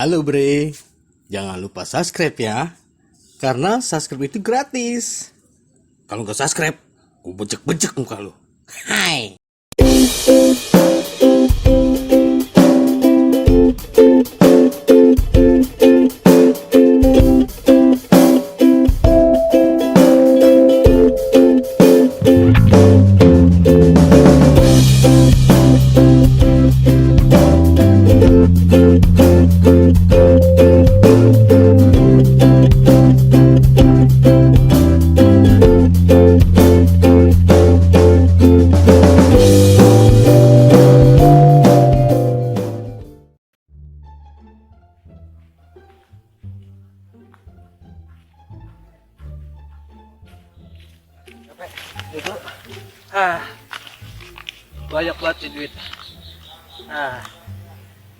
Halo Bre, jangan lupa subscribe ya, karena subscribe itu gratis. Kalau nggak subscribe, gue bejek-bejek muka lu. Hai. Itu ah banyak banget sih duit.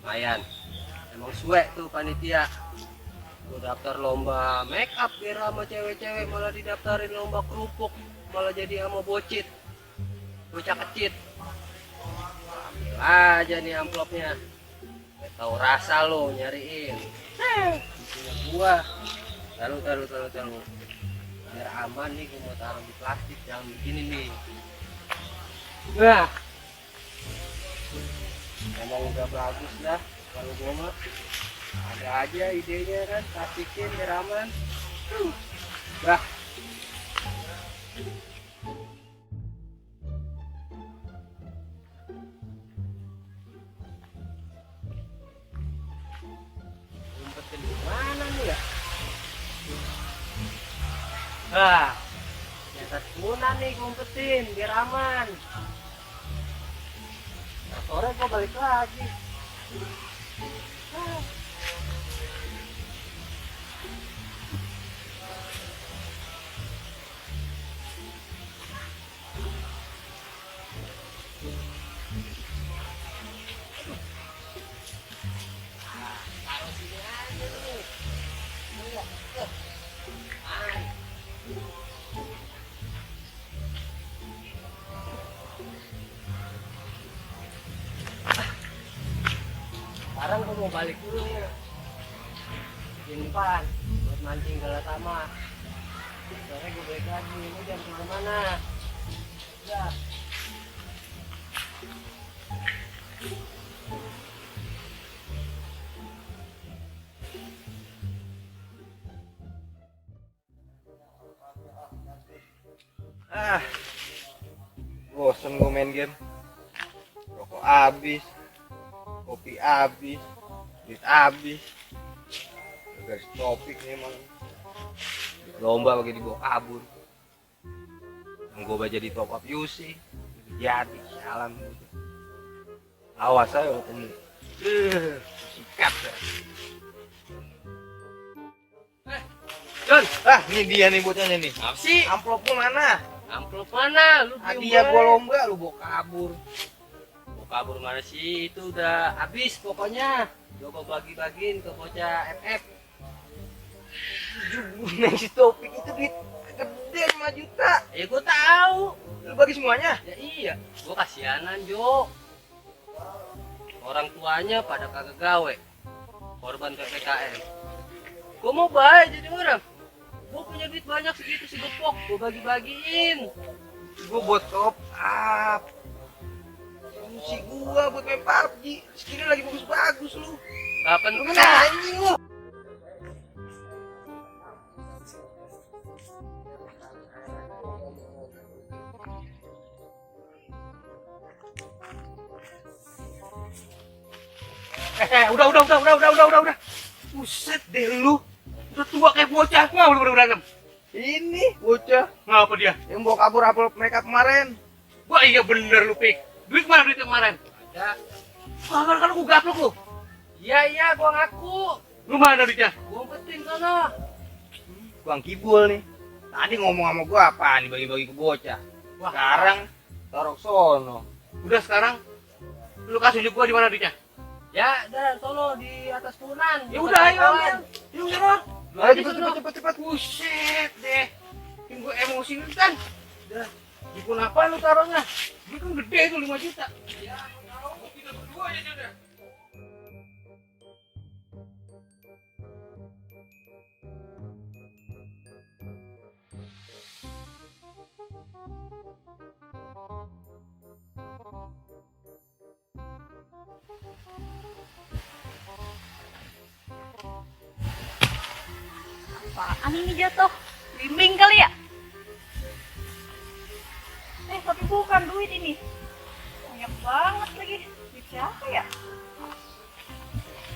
Lumayan. Emang suek tuh panitia. Gue daftar lomba make up biar sama cewek-cewek, malah didaftarin lomba kerupuk, malah jadi sama bocit, bocah kecil. Ambil aja nih amplopnya. Gak tahu rasa lo nyariin. Punya gua. Taruh. Biar aman nih, gue mau taruh di plastik, jangan begini nih. Nah, emang udah bagus dah kalau gue mah. Ada aja idenya kan, plastikin biar aman. Bah, umpetin di mana nih ya? Di atas punan nih gue umpetin biar aman. Nah, sore gue balik lagi. Taruh sini aja nih. Sekarang gue mau balik dulu nih. Simpan buat mancing galatama. Sore gue balik lagi. Ini jam kemana? Udah. Bosen gue main game. Rokok habis, kopi habis, duit habis. Garis topik nih emang. Lomba bagi dibawa kabur. Yang gue baca di top up UC. Jadi salam gitu. Awas aja ketemu. Sikat ya. John, ini dia nih bocahnya nih. Apa sih? Amplopmu mana? Amplop mana? Lu Hadiah gua lomba lu bawa kabur. Mau kabur mana sih? Itu udah habis pokoknya. Udah gua bagi-bagiin ke bocah FF. Neng si topik itu duit gede 5 juta. Ya gua tahu. Lu bagi semuanya? Ya iya, gua kasihanan Jo. Orang tuanya pada kagak gawe. Korban PPKM. Gua mau baik jadi orang. Gua punya duit banyak segitu si gepok, gua bagi-bagiin. Gua buat top up. Si gua buat main PUBG. Sekini lagi bagus-bagus lu. Kapan Lu kan anjing lu. Udah. Buset deh lu. Udah tua kayak bocah. Nggak boleh berantem. Ini bocah. ngapa dia? Yang bawa kabur apel mereka kemarin. Wah iya bener lu Pik. Duit mana duit kemarin? Ada. Kan gua gaplok lu. Iya gua ngaku. Lu mana duitnya? Gua umpetin sana. Bang Kibul nih. Tadi ngomong sama gua apa nih bagi-bagi ke bocah. Wah. Sekarang taruh sono. Udah sekarang lu kasih unjuk gua di mana duitnya? Ya, dah sono di atas punan. Ya udah ayo ambil. Yuk sana. Ayo Cepet. Buset deh. Bikin gua emosi kan. Udah. Di pun apa lu taruhnya? Ini kan gede itu 5 juta. Ya, mau tahu kita berdua aja udah. Apaan ini jatuh? Bimbing kali ya? Tapi bukan duit ini. Banyak banget lagi. Duit siapa ya?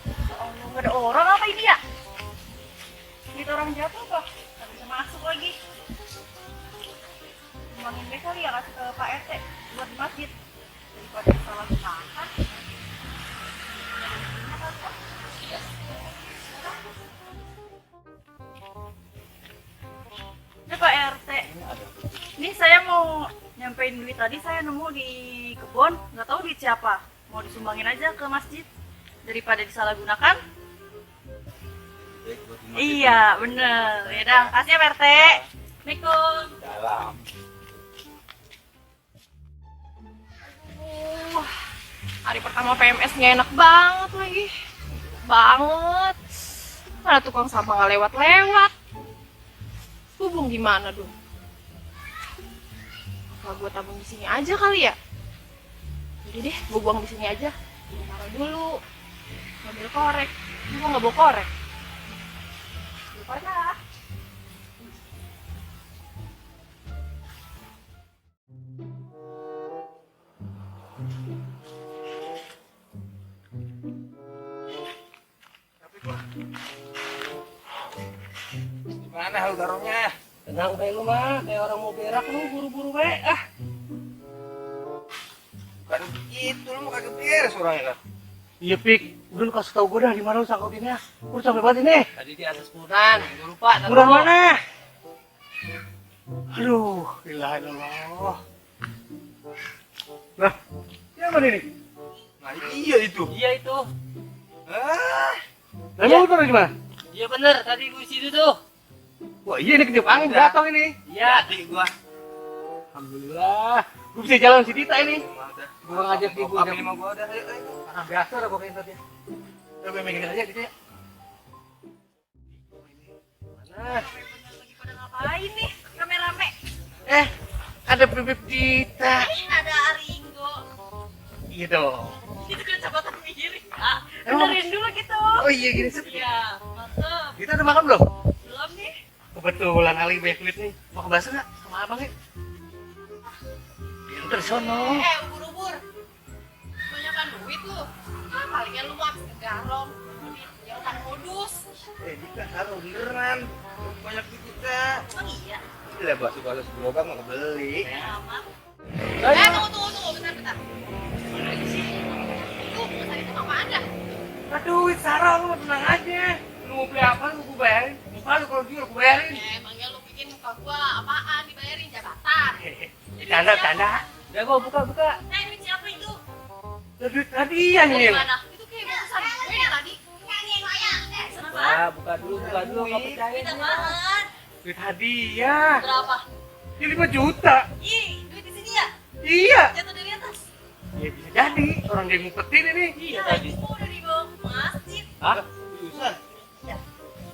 Ya Allah, nggak ada orang apa ini ya? Duit orang jatuh apa? Nggak bisa masuk lagi. Sumbangin deh kali ya, kasih ke Pak RT buat di masjid. Daripada salah makan. Ini Pak RT, ini saya mau nyampein duit tadi, saya nemu di kebun, nggak tahu duit siapa. Mau disumbangin aja ke masjid daripada disalahgunakan. Iya bener, ya dah, kasih ya Pak RT. Assalamualaikum. Dalam. Hari pertama PMS nggak enak banget lagi, banget. Mana tukang sampah nggak lewat-lewat. Hubung gimana dong? Apa gue tabung di sini aja kali ya? Jadi deh, gue buang di sini aja. Gue taruh dulu. Ambil korek. Gue nggak bawa korek. Lupa dah. Gimana hal taruhnya? Tenang be lu mah, kayak orang mau berak lu buru-buru be. Bukan gitu, lu mau kagak beres orangnya kan? Iya Pik, udah lu kasih tau gue dah di mana lu sangkutinnya. Udah sampai banget ini. Tadi di atas murnan, gue lupa. Murah mana? Aduh, ilaha illallah. Nah, yang mana ini? Nah iya itu. Iya itu. Lalu lu taruh di mana? Iya bener, tadi gue situ tuh. Wah iya ini kejap angin jatuh ini. Iya. Adik gua. Alhamdulillah. Gue bisa jalan si Dita ini. Udah. Gua ngajak ibu. Apa ini mah gua udah. Ayo, ayo. Karena biasa udah pokoknya tadi. Udah gue megangin aja gitu ya. Mana? Lagi pada ngapain nih, rame-rame? Ada bibit Dita. Ada Aringo. Iya dong. Itu kan jabatan miring, Kak. Emang? Benerin dulu gitu. Oh iya gini sih. Iya, mantep. Dita udah makan belum? Belum nih. Kebetulan Ali banyak duit nih. Mau ke bakso nggak? Sama abang ya? Pinter sono. Ubur-ubur. Banyakan duit lu. Palingan lu habis ngegarong. Jangan modus. Dita taruh beneran. Banyak duit kita. Emang iya? Gila bakso-bakso gerobak nggak beli. Aman. Tunggu, bentar. Mana aja sih? Tuh, tadi itu apa ada? Aduh, Sarah lu tenang aja. Lu mau beli apa lu gue bayarin. Muka lu kalau jual gue bayarin. Emangnya lu bikin muka gua apaan dibayarin jabatan? Canda. Udah gua buka. Duit siapa itu? Duit hadiah nih. Gimana? Itu kayak bungkusan gue ya tadi. Senang banget. Nah, buka dulu, nggak percaya. Duit apaan? Duit hadiah. Berapa? Ini 5 juta. Ih, duit di sini ya? Iya. Jatuh dari atas. Ya bisa jadi. Orang dia ngumpetin ini. Iya tadi. Itu udah dibawa ke masjid. Hah? Seriusan?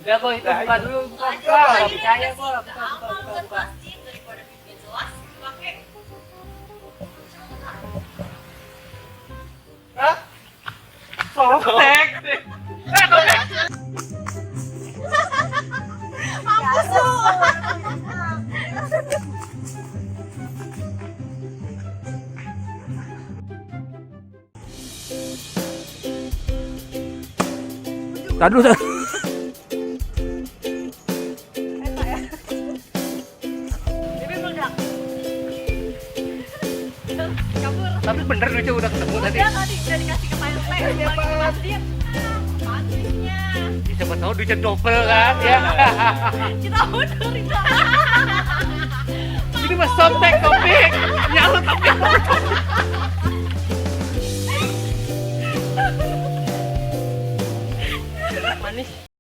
Udah gua itu buka dulu, buka. Ayo, Nggak ini percaya kasih gua, amal buat buka. masjid daripada duitnya jelas dipakai. Hah? Sotek. Mampus lu. Tadu. Ini meledak. Kabur. Tapi bener duitnya udah ketemu tadi. Udah tadi udah dikasih ke Pak RT. Bagi ke masjid. Apaan duitnya? Ya, siapa tahu duitnya double kan ya. Kita mundur itu. Ini mah sotek topik.